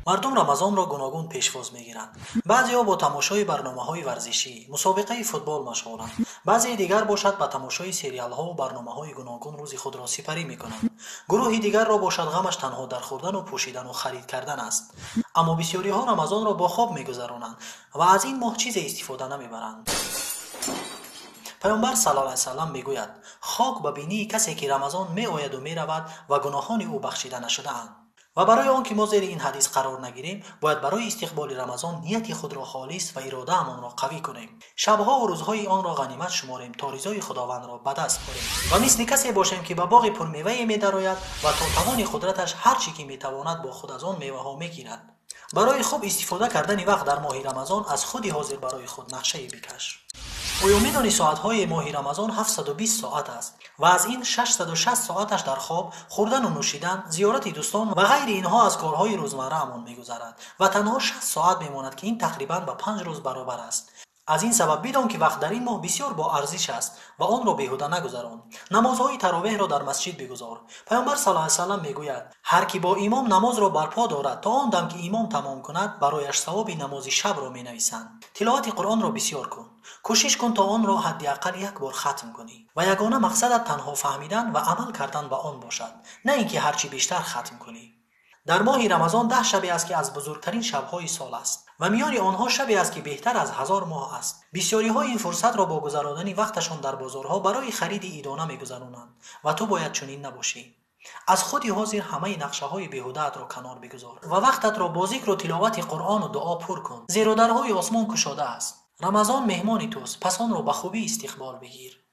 Мардум Рамазонро гуногун пешвоз мегиранд. Баъзеҳо бо тамошои барномаҳои варзишӣ, мусобиқаи футбол машғуланд. Баъзеи дигар бошад ба тамошои сериалҳову барномаҳои гуногун рӯзи худро сипарӣ мекунанд. Гурӯҳи дигарро бошад ғамаш танҳо дар хӯрдану пӯшидану харид кардан аст. Аммо бисёриҳо Рамазонро бо хоб мегузаронанд ва аз ин моҳ чизе истифода намебаранд. Паёмбар саллаллоҳу алайҳи васаллам мегӯяд: хок ба бинии касе ки Рамазон меояду меравад ва гуноҳони ӯ бахшида нашудаанд. Ва барои он ки мо зери ин ҳадис қарор нагирем, бояд барои истиқболи Рамазон нияти худро холис ва иродаамонро қавӣ кунем. Шабҳову рӯзҳои онро ғанимат шуморем то ризои Худовандро ба даст орем. Ва мисли касе бошем ки ба боғи пурмевае медарояд ва то тавони қудраташ ҳар чӣ ки метавонад бо худ аз он меваҳо мегирад. Барои хуб истифода кардани вақт дар моҳи Рамазон аз худи ҳозир барои худ нақшае бикаш. Оё медонӣ соатҳои моҳи Рамазон 720 соат аст ва аз ин 660 соаташ дар хоб, хӯрдану нӯшидан, зиёрати дӯстон ва ғайри инҳо аз корҳои рӯзмарраамон мегузарад ва танҳо 6 соат мемонад ки ин тақрибан ба 5 рӯз баробар аст. Аз ин сабаб бидон ки вақт дар ин моҳ бисёр боарзиш аст ва онро беҳуда нагузарон. Намозҳои таровеҳро дар масҷид бигузор. Паёмбар саллаллоҳу алайҳи васаллам мегӯяд: ҳар ки бо имом намозро барпо дорад то он дам ки имом тамом кунад, барояш савоби намози шабро менависанд. Тиловати Қуръонро бисёр кун. Кӯшиш кун то онро ҳадди ақал як бор хатм кунӣ ва ягона мақсадат танҳо фаҳмидан ва амал кардан ба он бошад, на ин ки ҳарчи бештар хатм кунӣ. Дар моҳи Рамазон 10 шабе аст ки аз бузургтарин шабҳои сол аст ва миёни онҳо шабе аст ки беҳтар аз 1000 моҳ аст. Бисёриҳо ин фурсатро бо гузаронидани вақташон дар бозорҳо барои хариди идона мегузаронанд ва ту бояд чунин набошӣ. Аз худи ҳозир ҳамаи нақшаҳои беҳудаатро канор бигузор ва вақтатро бо зикру тиловати Қуръону дуо пур кун, зеро дарҳои осмон кушода аст. Рамазон меҳмони туст, пас онро ба хубӣ истиқбол бигир.